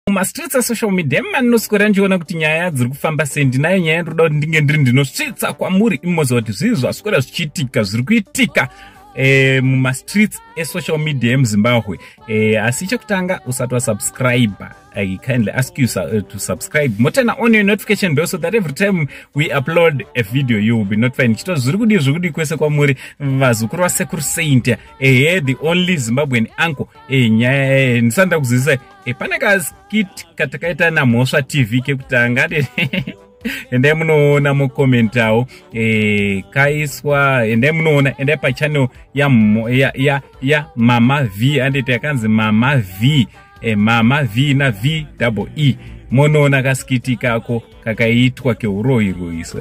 Mumastreets esocial media manoswera ndichiona kuti nyaya dziri kufamba sei. Ndinayo nyaya ndinoda kuti ndinge ndiri ndinosvitsa kwamuri, imoziva kuti zvii zvaswera zvichiitika, zviri kuitika mumastreets esocial media emuZimbabwe. Asi chekutanga, usati wasubscribe, I kindly ask you to subscribe, moturn on your notification bell so that every time we upload a video you will be notified. Chito zviri kudii, zviri kudii kwese kwamuri, vazukuru vaSekuru Saint, ehe, the only Zimbabwean uncle. Nyaya ndisati ndakuzivisa, pane kaskit katakaita naMhosva TV kekutanga. Endai munoona, mukomentawo. Kaiswa, endai munoona, endai pachannel ya Mama V, anditi yakanzi Mama V, Mama V na V double E. Munoona kaskit kako kakaitwa keuroyi-royiso.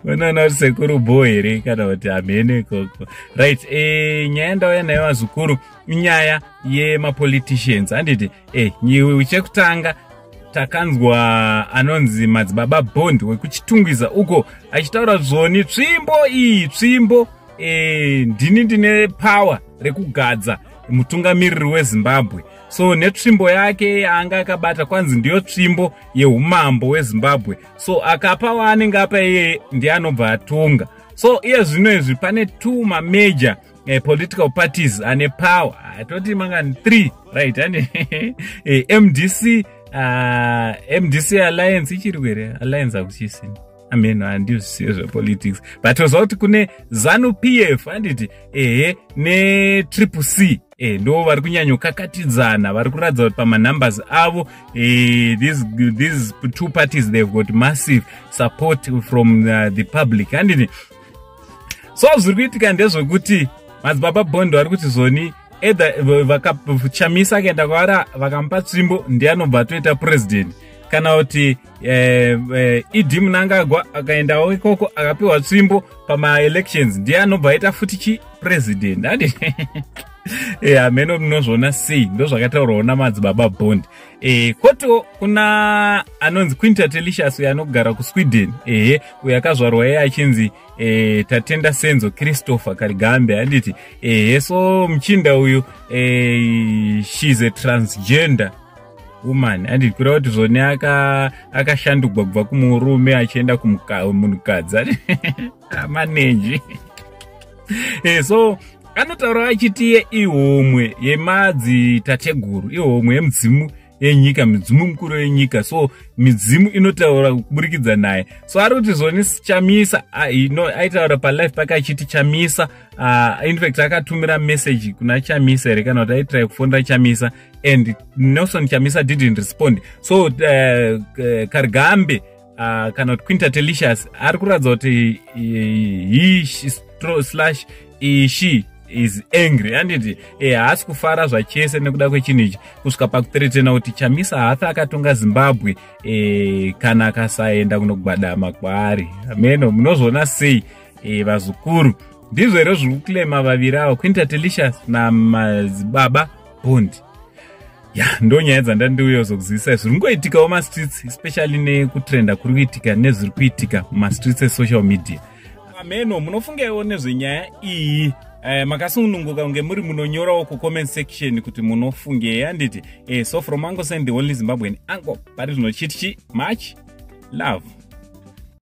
Unoona kuti sekuru bo here kana kuti hamhene ikoko. Right, nyaya ndauya nayo, vazukuru, inyaya yemapoliticians, handiti? Chekutanga takanzwa anonzi Madzibaba Bond wekuChitungwiza uko achitaura zvoni, tsvimbo iyi, tsvimbo, ndini ndine power rekugadza mutungamiriri weZimbabwe. So netsvimbo yake anga akabata, kwanzi ndiyo tsvimbo yeumambo weZimbabwe. So akapa waanenge apa iyeye, ndiye anobva atonga. So iye zvino izvi pane two mamajor political parties ane power, atoti mangani, three, right? Ane MDC, MDC Alliance ichiri here? Alliance hakuchisina, ameno, handizvizive zvepolitics, but toziva kuti kune ZANU PF, handiti? Ehe, neTriple C. Ndo vari kunyanyokakatidzana, vari kuratidza kuti pamanumbers avo, these two parties, they've got massive support from the public, handiti? So zviri kuitika ndezvekuti Madzibaba Bond vari kuti zvoni, either Chamisa akaenda kwavari vakamupa tsvimbo, ndiye anobva atoita president, kana kuti ED Mnangagwa akaendawo ikoko akapiwa tsvimbo pamaelections, ndiye anobva aita futi chipresident, handi? Hameno munozviona sei. Ndo zvakataurwawo naMadzibaba Bond. Kotiwo kuna anonzi Queen Tatelicious, uyo anogara kuSweden. Ehe, uyo akazvarwa iye achinzi Tatenda Senzo Christopher Karigambe, handiti? Ehe, so muchinda uyu, she's a transgender woman, handiti? Kureva kuti zvoni akashandugwa kubva kumurume achienda kumunhukadzi, amanenji. So anotaura achiti iye ihomwe yemadzitateguru, ihomwe yemudzimu yenyika, midzimu mukuru yenyika. So midzimu inotaura kuburikidza naye. So ari kuti zvoni Chamisa, no, aitaura palive pake achiti Chamisa, infact akatumira message kuna Chamisa here, kana kuti aitry kufonera Chamisa, and Nelson Chamisa didn't respond. So Karigambe, kana kuti Queen Tatelicious, ari kuratidza kuti he slash she is angry, handiti? Haasi kufara zvachese nekuda kwechinhu ichi, kusvika pakuthreatena kuti Chamisa haafi akatonga Zimbabwe kana akasaenda kunogwadama kwaari. Ameno munozviona sei, vazukuru? Ndizvo here zviri kuclaima vaviri ava, Queen Tatelicious naMadzibaba Bond? Ya, ndo nyaya dzandandiuya zokuzivisa zviri kungoitikawo mastreets, especially nekutrenda kuri kuitika nezviri kuitika mumastreets esocial media. Ameno munofungewo nezvenyaya iyi. Makasununguka kunge muri munonyorawo kucomment section kuti munofungei, handiti? So from Uncle Saint, the only Zimbabwean uncle, pari zvino chiti chi much love.